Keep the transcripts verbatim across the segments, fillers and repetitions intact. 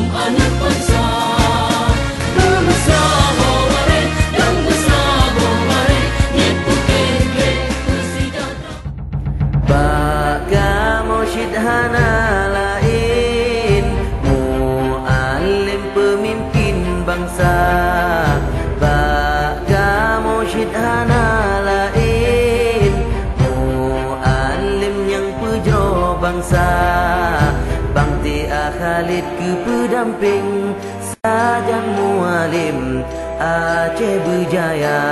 Aneuk bansa, beumeusaboh bareh, dan meusaboh bareh, nyan puteh gleh peusijahtera. Bak kamoe cit hana laén, mualém peumimpin bansa. Bak kamoe cit hana laén, mualém nyang peujroh bansa. Bang T A Khalid keu peudampéng, sajan mualém Aceh beujaya.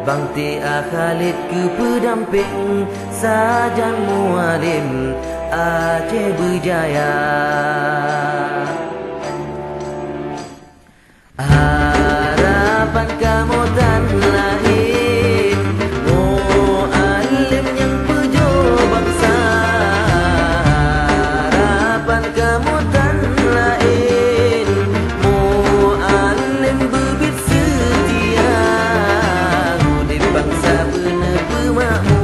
Bang T A Khalid keu peudampéng, sajan mualém Aceh beujaya. Harapan kamoe tan laén, mualém nyang peujroh bansa. Harapan kamoe tan laén, mualém beubiet seutia. Udép bansa beuneupeumakmu,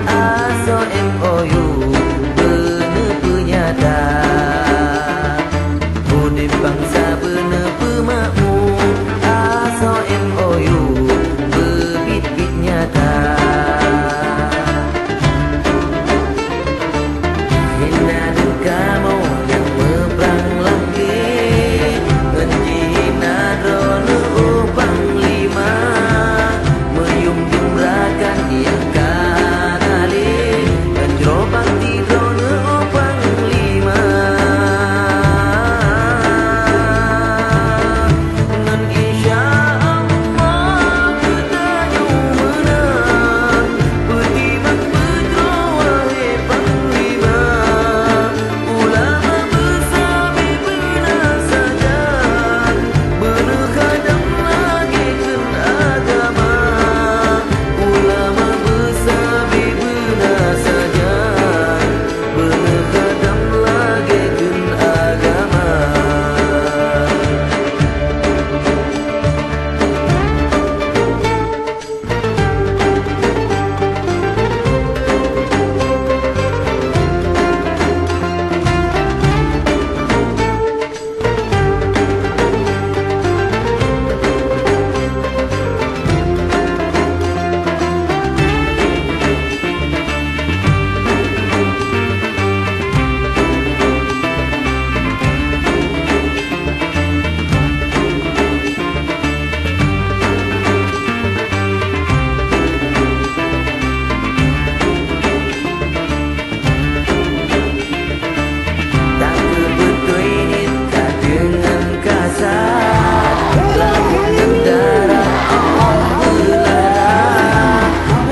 asoe M O U beuneupeunyata. Udép bansa beuneupeumakmu, asoe M O U beubiet-biet nyata. Hina deuh kamoe nyang meuprang lam gét, ngon jihina droeneuh panglima, meuyum-yum rakan nyang ka na lé, ngon jroh bakti droeneuh panglima. Ngon insya Allah geutanyoe meunang, peutimang beudroe wahé panglima. Ulama beusabe beuna sajan, beuneuh khadam lagée kheun agama. Ulama beusabe beuna sajan, beuneuh khadam lagée kheun agama. Takeubeutôi niet ka deungon kasat, lamon ngon darah Allah beulara.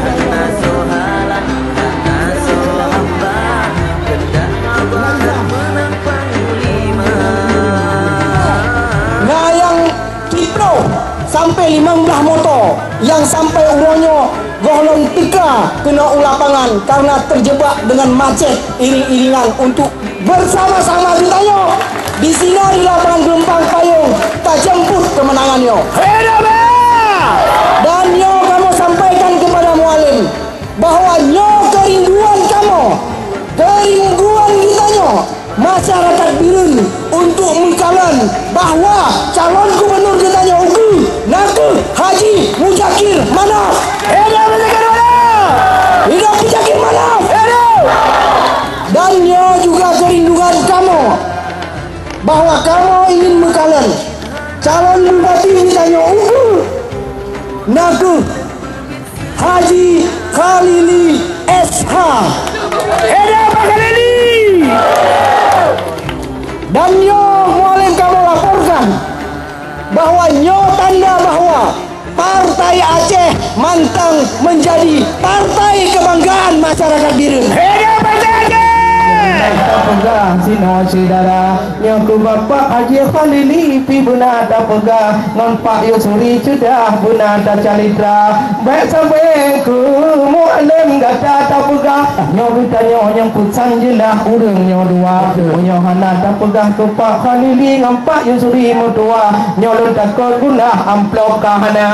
Hana soe halang, hana soe hamba, keundak Allah meunang panglima. Na nyang siplôh sampai limong blaih moto nyang sampai uroe nyoe gohlom teuka keunoe u lapangan karena terjebak dengan macet iring-iringan untuk bersama-sama geutanyoe di sinoe di lapangan Geulumpang Payong tajemput kemenangan nyoe. Hidup ya! Dan nyoe kamoe sampaikan kepada Mualem bahwa nyoe keurinduan kamoe, keurinduan geutanyoe masyarakat Bireuen untuk meukalon bahwa calon gubernur geutanyoe ukeue nakeuh Haji Muzakir Manaf. Hidup Muzakir Manaf! Hidup Muzakir Manaf! Hidup! Dan nyoe juga keurinduan kamoe bahwa kamoe ingin meukalon calon bupati geutanyoe ukeue nakeuh Haji Khalili S H. Hidup Pak Khalili! Dan nyoe Mualem kamoe laporkan bahwa nyoe tanda bahwa Partai Aceh mantong menjadi partai kebanggaan masyarakat Bireuen. Hidup Partai Aceh! Tapeugah sinoe syedara, nyoe keu Bapak Haji Khalili pih beuna tapeugah, ngon Pak Yusri ceudah beuna tacalitra. Bék sabe keu Mualem gata tapeugah, nyoe geutanyoe nyang peusan jeulaih ureuëng nyoe dua. Meunyoe hana tapeugah keu Pak Khalili ngon Pak Yusri meutuah, nyoe lôn takot gunah amplop ka hana.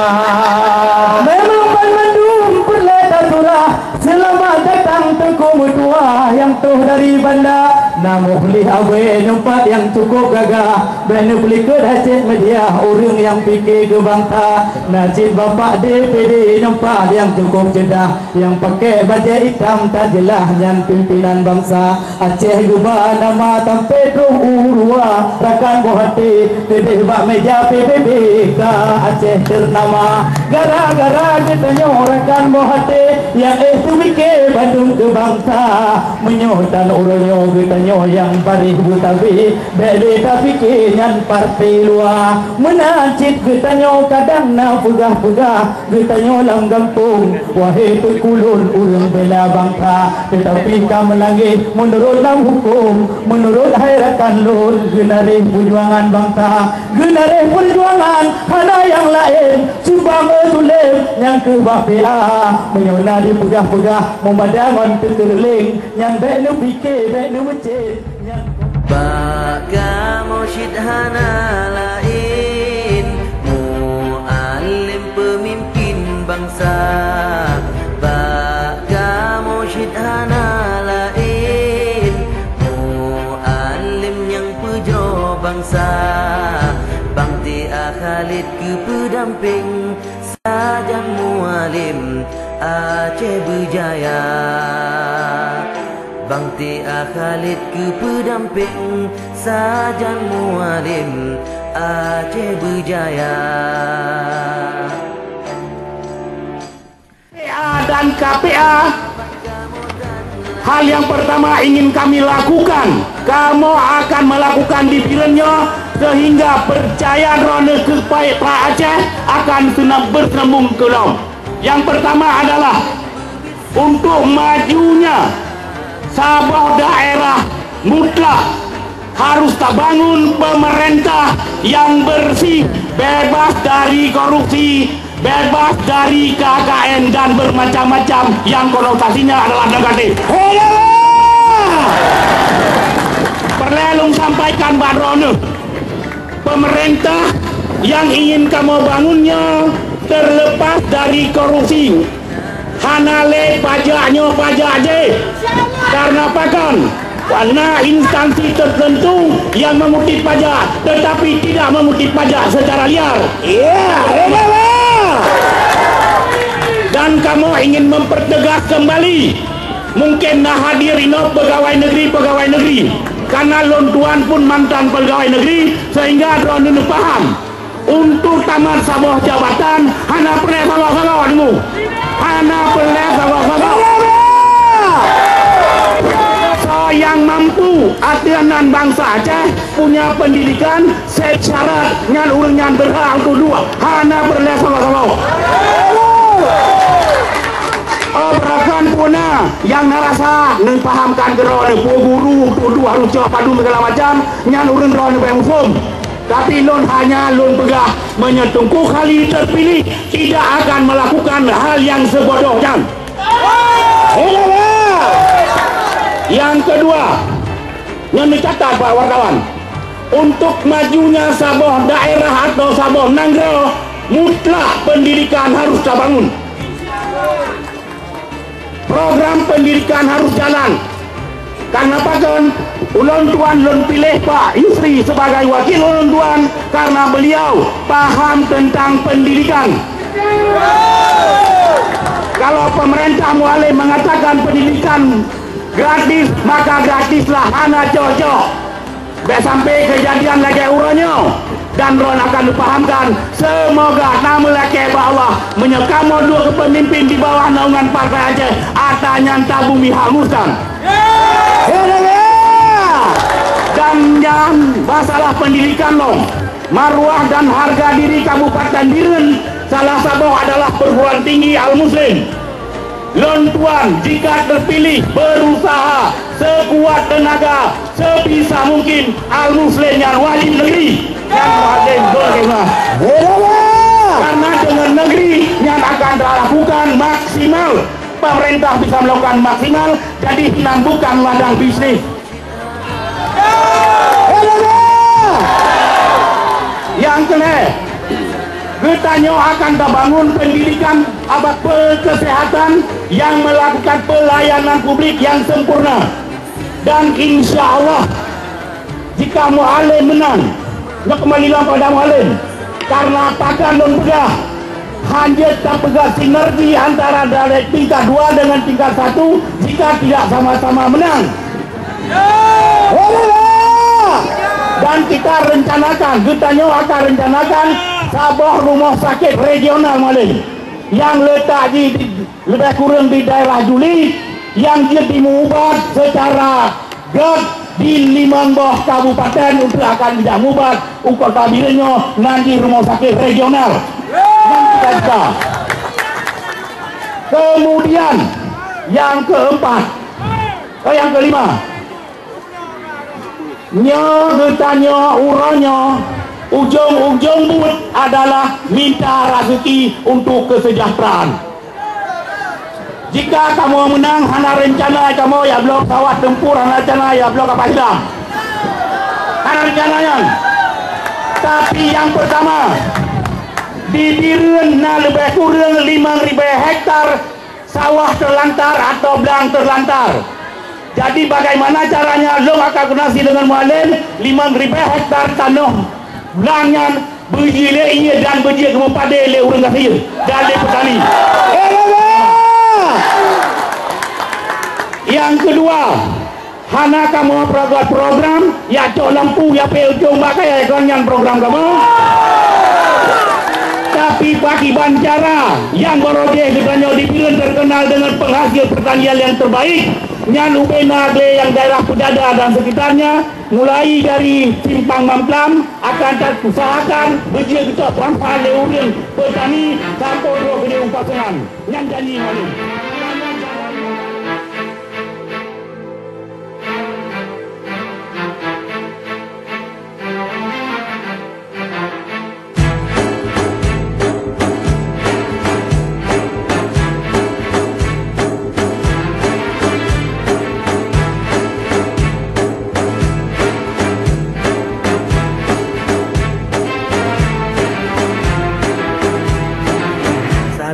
Memang banmandum peureulée tasurah, seulamat datang Teungku meutuah nyang toh dari banda. Na mukhlis abée nyumpat nyang cukup gagah, bék neupeulikot hase media ureuëng nyang pike keu bansa. Na cit bapak D P D nyumpat nyang cukup ceudah, nyang pakai bajée itam tajeulaih nyan pimpénan bansa. Aceh geuba nama sampoe troh u luwa, rakan boh até keudeh bak meja P B B ka Aceh teunama. Gara-gara geutanyoe rakan boh até nyang éh teupike bandum keu bansa. Meunyoe tan uroe nyoe geutanyoe nyang bareh beutabi, bék lé tapike nyan partai luwa. Meunan cit geutanyoe kadang na peugah-peugah geutanyoe lam gampông. Wahé teungku lôn ureuëng bela bansa, teutapi ka meulangeh meunurot lam huköm. Meunurot hai rakan lôn, geunareh peujuangan bansa, geunareh peujuangan hana nyang laén. Subang eu tulém nyang keuh bak P A. Meunyoe na dipeugah-peugah meumada ngon teukeureuléng, nyan bék neupike, bék neumeucén. Bak kamoe cit hana laén, mualém peumimpin bansa. Bak kamoe cit hana laén, mualém nyang peujroh bansa. Bang T A Khalid keu peudampéng, sajan mualém Aceh beujaya. Bang T A Khalid keu peudampéng, sajan mualém Aceh beujaya. P A dan K P A, hal yang pertama ingin kami lakukan, kamoe akan melakukan di Bireuen nyoe sehingga percaya droeneuh keu P A Aceh akan seunam-, bersambung keu lom. Yang pertama adalah untuk majunya saboh daerah mutlak harus tabangun pemerintah yang bersih, bebas dari korupsi, bebas dari K K N dan bermacam-macam yang konotasinya adalah negatif. Peureulée lôn sampaikan bak droeneuh, pemerintah yang ingin kamoe bangun nyoe terlepas dari korupsi. Hana lé pajak nyoe pajak jih. Karena pakon? Karena instansi tertentu yang memungut pajak, tetapi tidak memungut pajak secara liar. Iya, iya, iya. Dan kamoe ingin mempertegas kembali, mungkin na hadir inoe pegawai negeri, pegawai negeri. Karena lôn tuan pun mantan pegawai negeri, sehingga droeneuh paham. Untuk tamat saboh jabatan, hana peureulée sagoe-sagoe, deungoe. Hana peureulée sagoe-sagoe. Soe nyang mampu ateueh nan bansa Aceh punya pendidikan secara syarat, nyan ureuëng nyan berhak untuk duek. Hana peureulée sagoe-sagoe. Oh, beurakan puna nyang na rasa neupahamkan keudroe, peue guru, tuduh, rucok, padum segala macam, nyan ureuëng droeneuh bak huköm. Tapi lôn hanya lôn peugah, meunyoe Teungku Khalid terpilih, tidak akan melakukan hal yang sebodoh nyan. Yang kedua, nyoe neucatat bak wartawan, untuk majunya saboh daerah atau saboh nanggroe, mutlak pendidikan harus tabangun. Program pendidikan harus jalan. Karena pakon? Ulôn tuan lôn piléh Pak Yusri sebagai wakil ulôn tuan karena beliau paham tentang pendidikan. Kalau pemerintah mualém mengatakan pendidikan gratis, maka gratislah, hana cocok. Bék sampai kejadian lagée uroe nyoe, dan droeneuh akan neupahamkan. Seumoga na meulakée bak Allah, meunyoe kamoe duek keu peumimpin di bawah naungan Partai Aceh, ata nyan tabumi hanguskan. Dan nyan masalah pendidikan lom, marwah dan harga diri Kabupaten Bireuen salah saboh adalah perguruan tinggi Al-Muslim. Lôn tuan jika terpilih berusaha sekuat tenaga, sebisa mungkin Al-Muslim nyan wajib negeri. Nyan wajib beureumat. Karena dengan negeri nyan akan dilakukan maksimal. Pemerintah bisa melakukan maksimal, jadi nan bukan ladang bisnis. Nyang keulhée, geutanyoe akan tabangun pendidikan abat pe-, kesehatan yang melakukan pelayanan publik yang sempurna. Dan insya Allah, jika Mualem menang, nyoe kembali lom kepada Mualem. Karena pakon lôn peugah, hana jeuet tapeugah sinergi antara dari tingkat dua dengan tingkat satu jika tidak sama-sama menang. Bolehlah. Dan kita rencanakan, geutanyoe akan rencanakan saboh rumah sakit regional Mualem yang letak di, di, lebih kurang di daerah Juli yang jeuet dimeuubat secara gét di limong boh kabupaten untuk akan dijak mubat u kota Bireuen nyoe nan di rumah sakit regional. Yang kita cita. Kemudian yang keempat, eh, yang kelima, nyoe geutanyoe uroe nyoe ujong-ujong buet adalah minta rezeki untuk kesejahteraan. Jika kamoe meunang, hana rencana kamoe jak bloe pesawat tempur, hana rencana jak bloe kapal silam. Hana rencana nyan. Tapi nyang pertama, di Bireuen na leubeh kureueng limong ribée hektar sawah terlantar atau blang terlantar. Jadi, bagaimana caranya lôn akan koordinasi dengan Mualem, limong ribée hektar tanoh blang nyan beujeuet lé ie dan beujeuet geumeupadé lé ureuëng gasien dan lé peutani. Nyang keudua, hana kamoe pro-, program jak cok lampu jak peuet ujong bak kayèe, kon nyan program kamoe. Tapi pakiban cara nyang barô jih geutanyoe di Bireuen terkenal dengan penghasil pertanian yang terbaik, nyan ubé na lé nyang daerah Peudada dan sekitarnya, mulai dari Simpang Mamplam, akan tausahakan beujeuet geucok sampah lé ureuëng peutani sampoe droe keudéh u Pasangan. Nyan janji Mualem.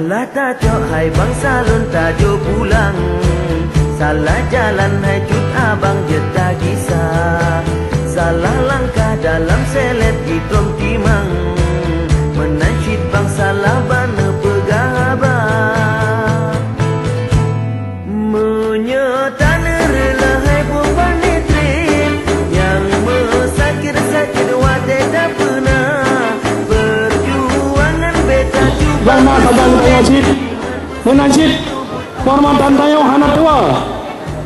Salah tacok hai bangsa lôn tajok pulang. Salah jalan hai cut abang jeuet tagisa. Salah langkah dalam seleb jitrôm timang. Meunan cit bang salah baneue peugah haba. Meunyoe taneureulah hai buet panetrip nyang meusakét-sakét watée tapeuna, peujuangan beta cuba. Bang na sajan tanyoe cit, meunan cit keuhormatan tanyoe hana tuwoe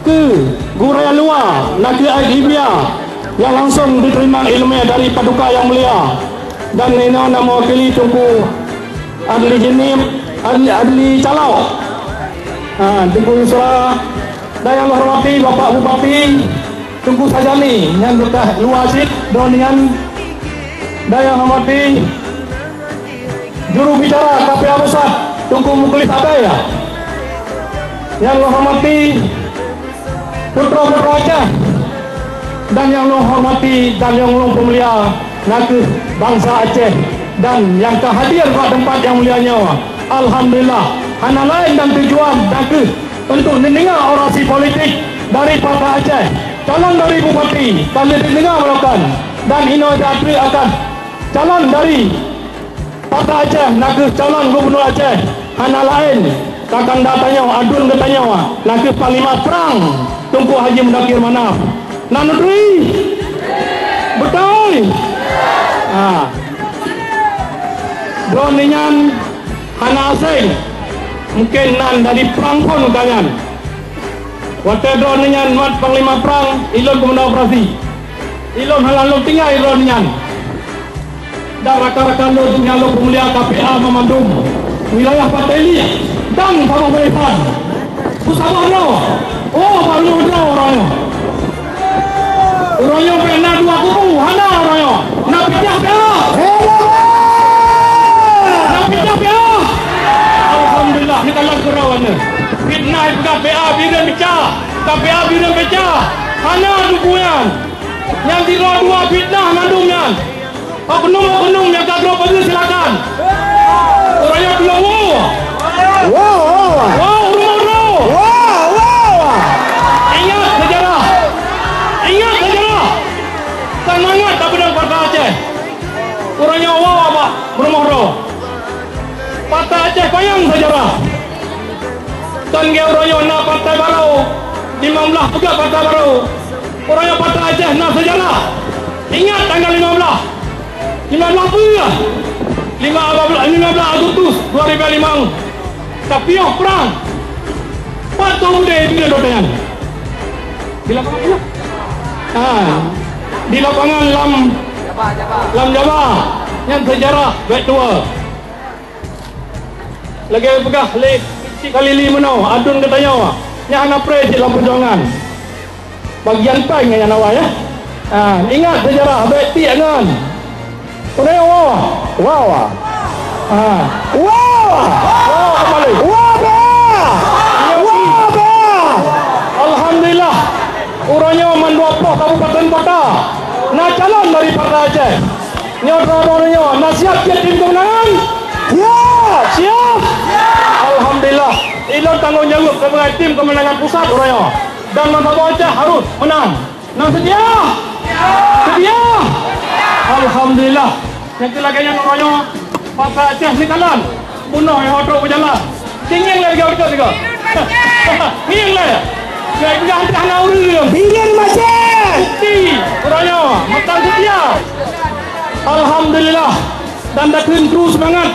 keu gurée luwa, nakeuh Aibibia nyang langsong jiteurimong iéleumé dari Paduka Nyang Mulia, dan inoe na meuwakili Teungku Adli Jeunép, Adli, Adli Calok. Ha, Teungku Yusra, dan nyang lôn hormati Bapak Bupati, Teungku Sajani, nyang teuka luwa cit, droeneuh nyan, dan nyang hormati Juru Bicara K P A Pusat, Teungku Muklis Abai, ya. Nyang lôn hormati putroe-putroe Aceh, dan nyang lôn hormati dan nyang lôn peumulia nakeuh bansa Aceh dan nyang ka hadir bak teumpat nyang mulia nyoe. Alhamdulillah, hana laén dan tujuan nakeuh untuk neudeungoe orasi politik dari Partai Aceh, calon dari Bupati, ka lheueh neudeungoe meulakukan, dan inoe jak treuk akan calon dari Partai Aceh nakeuh calon gubunur Aceh, hana laén kakanda tanyoe, aduen geutanyoe, nakeuh Panglima Prang Teungku Haji Mudakir Manaf. Na neuturi? Beutôi? Ha. Droeneuh nyan hana aséng, mungken nan dari prang phon ka nyan. Watée droeneuh nyan mat Panglima Prang, ilôn keumandan operasi. Ilôn hana lôn tinggai droeneuh nyan. Dan rakan-rakan lôn nyang lôn peumulia K P A meumandum, wilayah Bateli, dan saboh Meunasah. Peusaboh droe. Oh, barô droe uroe nyoe. Uroe nyoe pih na dua kubu, hana uroe nyoe. Na fitnah P A. Na fitnah P A. Alhamdulillah, neukalon keurawan nyoe. Fitnah ipeugah P A Bireuen pecah. Ka P A Bireuen pecah. Hana teungku nyan. Nyang sidroe dua fitnah mandum nyan. Oknum-oknum nyang ka droe peue silakan. Uroe nyoe tulông woe. Woe, woe. Woe, ureueng woe. Woe, woe. Ingat sejarah. Peudong Partai Aceh. Uroe nyoe woe bak rumoh droe. Partai Aceh panyang sejarah. Kon lagèe uroe nyoe na partai barô, limong blaih peugah partai barô. Uroe nyoe Partai Aceh na sejarah. Ingat tanggal lima belas. Lima belas peue? Lima belas, lima belas Agustus dua ribu lima. Tapiôh prang. Pat keu udeb di Dondon nyan? Di lapangan mana? Ha, di lapangan lam, lam Jaba. Nyan sejarah bèk tuwoe. Lagèe peugah lé Cik Khalili meunoe, aduen geutanyoe, nyan hana preh cit lam peujuangan. Bagian péng nyan awai, ya. Ha, ingat sejarah, bèk tiek ngon. Uroe nyoe woe, woe, woe. Ha. Woe, woe kembali. Woe, woe. Alhamdulillah. Uroe nyoe mandua ploh kabupaten kota na calon dari Partai Aceh. Nyoe droe-droe nyoe na siap jeuet tim kemenangan? Siap. Siap. Alhamdulillah. Ilôn tanggong jaweueb sebagai tim kemenangan pusat uroe nyoe. Dan lôn saboh Aceh harus menang. Nang seutia? Seutia. Alhamdulillah. Nyang keu lagèe nyan uroe nyoe, Partai Aceh neukalon. Bunoe nyang trok beujalan. Ngieng lé tiga, tiga, tiga. Ngieng lé. Lé tiga hana ureueng. Ngieng macam. Bukti uroe nyoe mantong seutia. Alhamdulillah. Dan takheun kru seumangat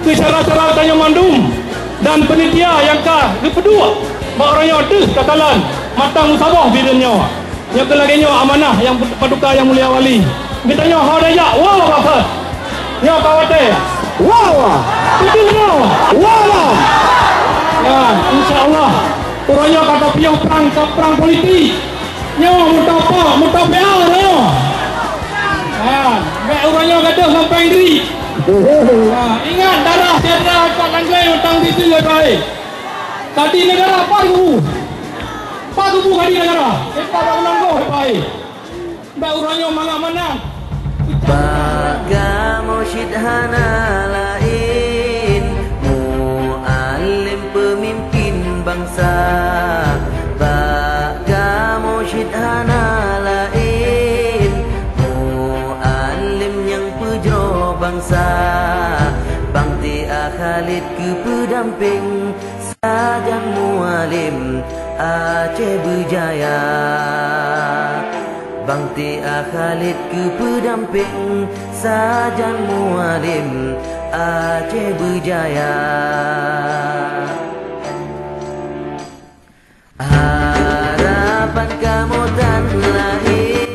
keu syedara-syedara tanyoe mandum dan panitia nyang ka geupeuduek bak uroe nyoe deuh takalon mantong meusaboh di donya nyoe. Nyoe keuh lagèe nyoe amanah nyang paduka nyang mulia wali. Geutanyoe ho tajak, woe bak that. Nyoe ka watèe. Woe, woe. Setuju nyoe. Woe, woe. Ya, insya Allah. Uroe nyoe ka tapiôh prang, ka prang politik. Nyoe meutopo, meutopo nyoe. Ha, bèk uroe nyoe gadoh sampai diri. Ha, ingat darah syedara Pak Tanglai utang di tu ya baik. Tadi negara apa dulu? Pat tuboh ka di negara, kita bak meunanggoh hebat. Bak uroe nyoe mangat manang. Bak kamoe cit hana laén, mualem peumimpin bansa. Bak kamoe cit hana laén, mualem nyang peujroh bansa. Bang T A Khalid keu peudampéng, sajan mualem Aceh beujaya. Bang T A Khalid keu peudampéng, sajan mualem Aceh beujaya. Harapan kamoe tan laén,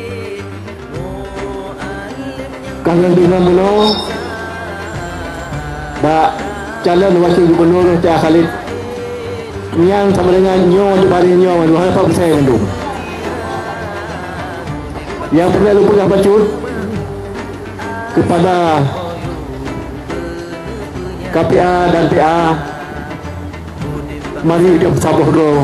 mualem nyang Ka lheueh deungon bunoe bak calon wakil gubernur T A Khalid nyang sama dengan nyoe di baréh nyoe mandum, hana pat peusai mandum. Nyang peureulèe lôn peugah bacut kepada K P A dan P A, mari deuh saboh droe.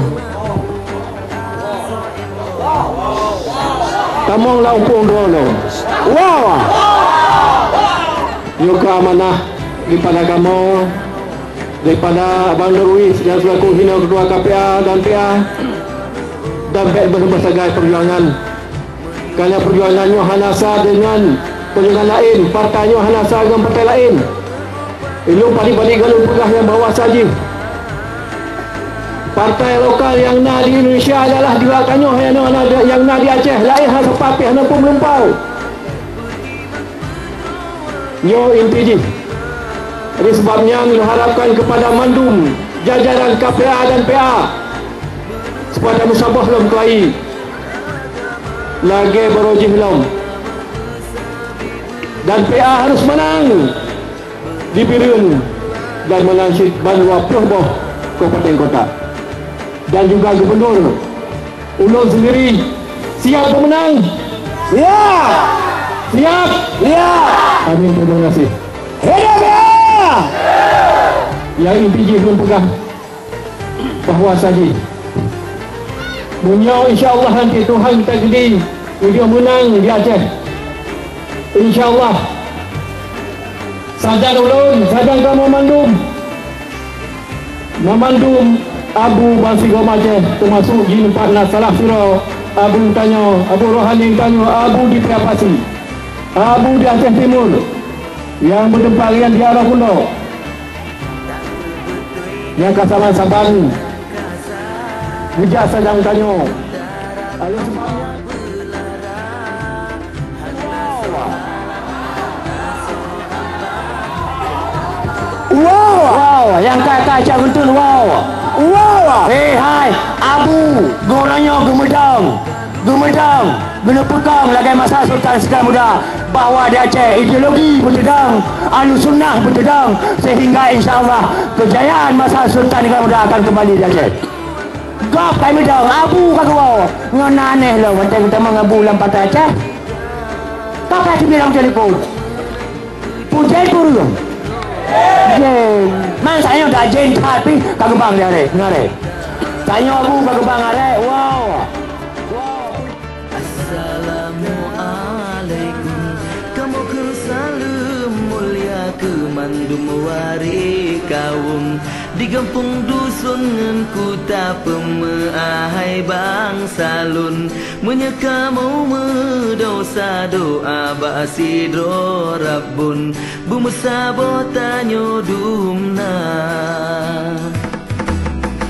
Tamong lam umpung droe lom. Wah! Nyoe keuh amanah daripada kamoe, daripada Abang Darwis nyang selaku hino ketua K P A dan P A, dan bèk beureubah sagai peujuangan. Karena peujuangan nyoe hana sa deungon peujuangan laén, partai nyoe hana sa deungon partai laén. Ilôn padit-padit galom peugah nyang bahwa sa jih partai lokal nyang na di Indonesia adalah dua tanyoe nyang na, nyang na di Aceh, laén hana sapat pih hana peumeulumpau. Nyoe inti jih. Oleh sebab nyan, lôn harapkan kepada mandum jajaran K P A dan P A supaya meusaboh lom keulayi lagèe baroe jih lom. Dan P A harus menang di Bireuen dan menang cit ban dua ploh boh kabupaten kota. Dan juga gubernur, ulôn sendiri siap pemenang. Siap. Siap. Siap. Amin, terima kasih. Hidup P A! Nyang inti jih lôn peugah bahwa saji meunyoe insya Allah nanti Tuhan takdir udeh meunang di Aceh, insya Allah sajan ulôn, sajan kamoe mandum, na mandum abu bansigom Aceh, teumasuk jih pat na salah sidroe abu tanyoe, abu rohani tanyoe, abu di Pasi. Abu di Aceh Timur nyang beuteumpat ngon Diaro Kundo nyang ka saban-saban geujak sadang tanyoe. Wow! Wow! Nyang ka-ka cak geuntun, wow! Wow! Hei hai, Abu, geuh uroe nyoe geumeudong, geumeudong, geuneupeukong lagèe masa Sultan Iskandar Muda bahwa di Aceh ideologi beuteudong, Ahlussunnah beuteudong, sehingga insya Allah kejayaan masa Sultan Iskandar Muda akan kembali di Aceh. Gob ka meudong, Abu ka geuwoe. Ngon aneh lom, watèe geutamong Abu lam Partai Aceh. Ka ka sibilang telepon. Pujen pureueng. Jen. Man sayang dak jen that pih ka geubang di aré, ngaré. Tanyoe Abu ka geubang aré. Wow. Assalamualaikum. Kamoe kheun saleuem mulia keu mandum waré kawöm di gampông duson ngon kuta peumeuahai bansa lôn. Meunyoe kamoe meudesya doa bak sidroe Rabbon, beumeusaboh tanyoe dumna.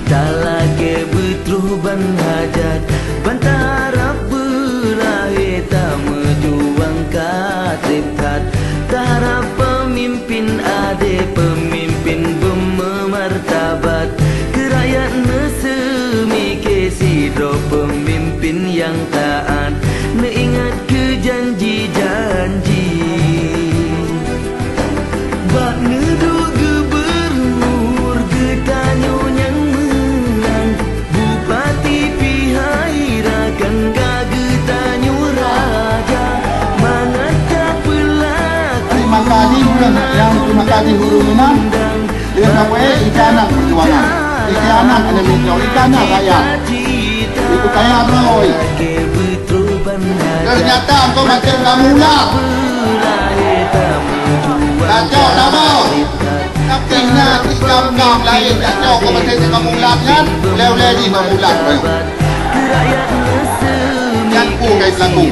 Talakèe beutroh ban hajat, ban taharab beulahé tameujuang ka trép that. Taharab peumimpin adé, peumimpin beumeumartabat, keu rakyat neuseumiké sidroe peumimpin nyang taát, neuingat keu janji-janji. Bak neuduek gubernur geutanyoe nyang meunang, bupati pih hai rakan ka geutanyoe raja, mangat tapeulaku. Terima kasih, terima kasih, Guru Minang. Dengan apa, eh, ikan anak perjuangan, ikan anak Indonesia, ikan anak rakyat. Itu kaya bro. Ternyata engkau macam kamu lah. Kacau, tak mau. Tapi na tikam-kam lain kacau kau macam kamu lah kan. Ulai-ulai di kamu lah, bro. Nyan ku kai pelaku.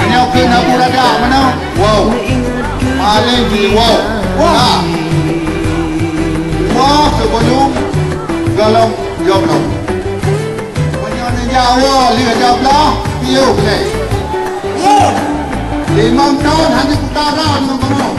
Nyoe keu Abu Radak meunoe. Wow. Paléng jih wow. Wah. Wah, sebelum golom joblom. Meunyoe neujak awai lheueh joblom, piôh lé. Wow. Limong thon hana peukara limong thon.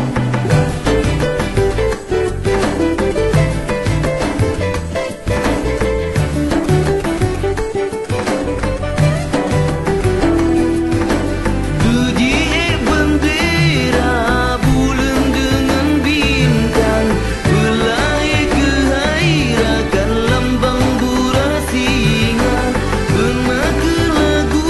Geujiék beundera buleuen deungon bintang, beulahé keuhai rakan lambang burah singa, beuna keu lagu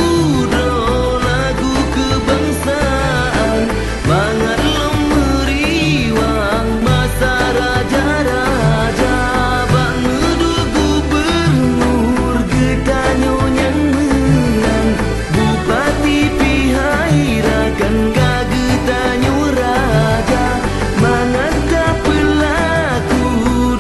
droe, lagu keubangsaan. Mangat lom meuriwang masa raja-raja, bak neuduek gubernur geutanyoe nyang meunang, bupati pih hai rakan ka geutanyoe raja, mangat tapeulaku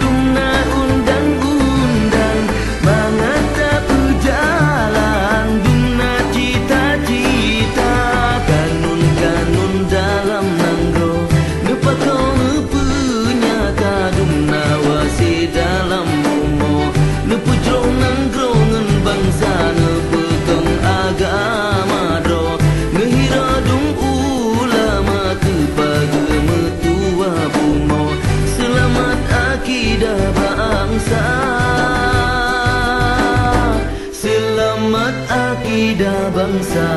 dumna undang-undang. Mangat tapeujalan dumna cita-cita, kanun-kanun dalam nanggroe, neupakoe neupeunyata dumna wasiet dalam bumoe, neupeujroh nanggroe ngon bansa, neupeukong agama droe, neuhira dum ulama keu pageue meutuwah bumoe. Seulamat akidah bansa. Seulamat akidah bansa.